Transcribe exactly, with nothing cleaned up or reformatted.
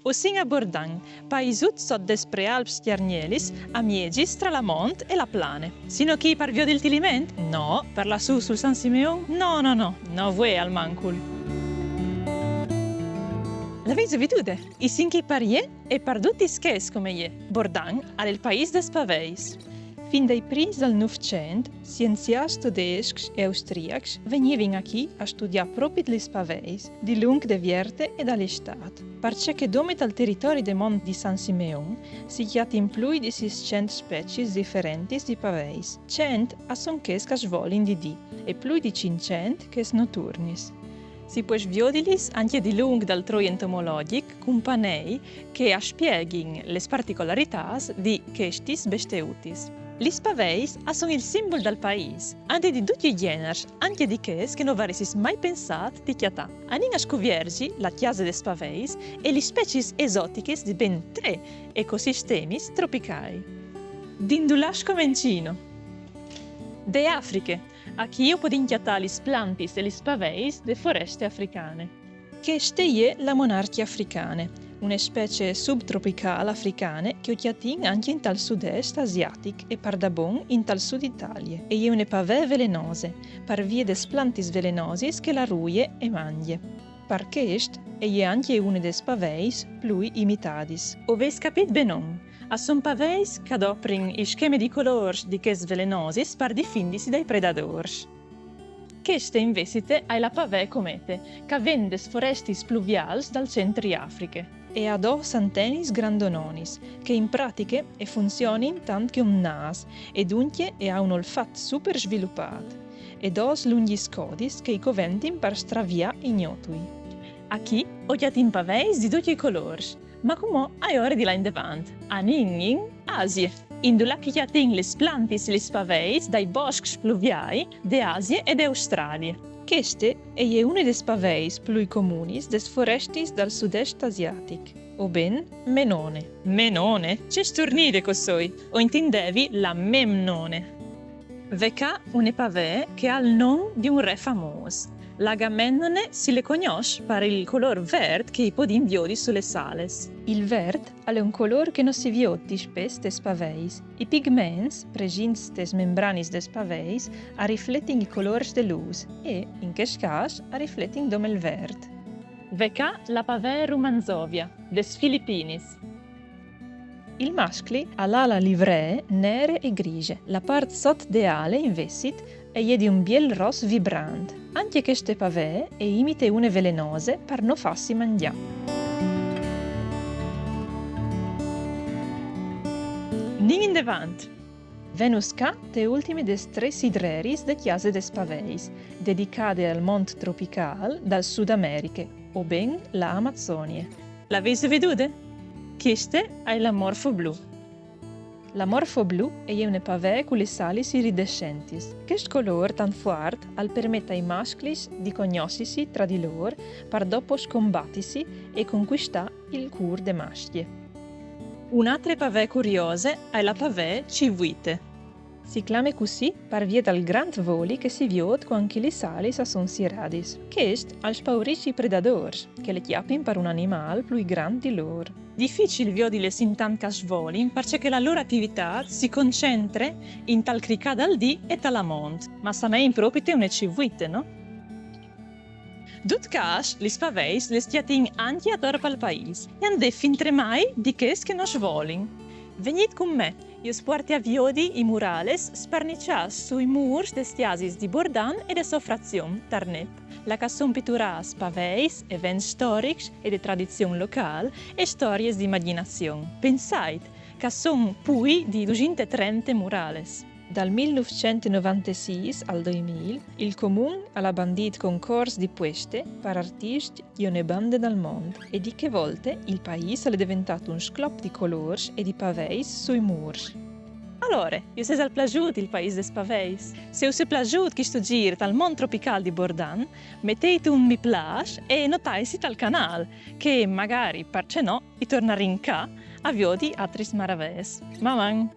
O sin a Bordan, paisut sot des prealps cjargnelis, a miezis tra la mont e la plane. Sino chi par viodi il Tiliment? No, par lâ sù sul San Simeon? No, no, no, no vuê almancul. L'avêso vidude? I sin chi par jê e par dutis chês come jê. Bordan al è il paîs des paveis. Fin dai prins dal Nûfcent, sienziâts todescs e austriacs vegnivin achì a studiâ propit lis paveis, dilunc de vierte e dal Istât. Parcè che dome tal teritori de mont di San Simeon si cjatin plui di sîscent speciis diferentis di paveis. Cent a son chês ch'a svolin di dì e plui di cinccent chês noturnis. Si pues viodilis ancje dilunc dal troi entomologjic cun panei che a spieghin lis particolaritâts di chestis besteutis. Lis paveis a son il simbul dal paîs, ant di ducj i gjenars, ancje di chês che no varessis mai pensât di cjatâ. Anìn a scuvierzi la cjase des paveis e lis speciis esotichis di ben trê ecosistemis tropicâi. Di indulà scomencino? De Afriche. Achì o podìn cjatâ lis plantis e lis paveis de foreste africane. Cheste e je la monarcje africane, une specie subtropicâl africane che o cjatìn ancje intal sud-est asiatic e pardabon intal sud Italie. E je une pavee velenose, par vie des plantis velenosis che la ruie e mangje. Par chest e je ancje une des paveis plui imitadis. O vês capît benon? A son paveis ch'a doprin il scheme di colôrs di chês velenosis par difindisi dai predadôrs. Cheste invezit e je la pavee comete, ch'a ven des forestis pluviâls dal centri Afriche. E à dôs antenis grandononis, che in pratiche e funzionin tant che un nâs, e duncje e à un olfat super svilupât, e dôs lungjis codis che i coventin par straviâ i gnotui. Achì o cjatìn paveis di ducj i colôrs, ma cumò e je ore di lâ indevant. Anìn in Asie, indulà ch'i cjatìn lis plantis e lis paveis dai boscs pluviâi de Asie e de Australie. Cheste e je une des paveis plui comunis des forestis dal sud-est asiatic, o ben menone. Menone? Ce sturnide ch'o soi! O intindevi la memnone. Ve ca une pavee che e à il non di un re famôs. L'Agamennone si le cognòs par il colôr vert che i podìn viodi su lis ales. Il vert al è un colôr che no si viôt dispès tes paveis. I pigments presents tes membranis des paveis a rifletin i colôrs de lûs e, in chest câs, a rifletin dome il vert. Ve ca la pavee rumanzovia, des Filipinis. Il mascli al à la livree nere e grise, la part sot de ale invezit e je di un biel ros vibrant. Ancje cheste pavee e imite une velenose par no fâsi mangjâ. Anìn indevant! Venus ca te ultime des trê sidreris de cjase des paveis, dedicade al mont tropicâl dal Sud Americhe, o ben la Amazonie. L'avêso vidude? Cheste e je la morfo blu. La morfo blu e je une pavee cu lis alis iridescentis. Chest colôr tant fuart al permet ai masclis di cognossisi tra di lôr par dopo scombatisi e concuistâ il cûr de mascje. Une altre pavee curiose e je la pavee civuite. Si clame cussì par vie dal grant voli che si viôt cuant che lis alis a son siradis. Chest al spaurìs i predadôrs, che le cjapin par un animâl plui grant di lôr. Dificil viodilis intant ch'a svolin, parcè che la lôr ativitât si concentre intal cricâ dal dì e tal amont, ma a somein propite une civuite, no? Dut câs, lis paveis lis cjatìn ancje ator pal paîs, e a 'nd è fintremai di chês che no svolin. Vegnît cun me, i us puarti a viodi i murales sparniçâts sui mûrs des cjasis di Bordan e de sô frazion, Tarnep, là ch'a son piturâts paveis, events storics e de tradizion locâl e storiis di imagjinazion. Pensait ch'a son plui di dusinte trente murales. Dal mil nûfcent e novantesîs al doi mil, il Comun al à bandît concors di pueste par artiscj di ogni bande dal mont, e di chê volte il paîs al è deventât un sclop di colôrs e di paveis sui mûrs. Alore, us isal plasût il paîs des paveis? Se us è plasût chest zîr tal mont tropicâl di Bordan, metêt un mi plâs e notaitsi tal canâl, che magari, parcè no, i tornarìn ca a viodi altris maravees. Maman!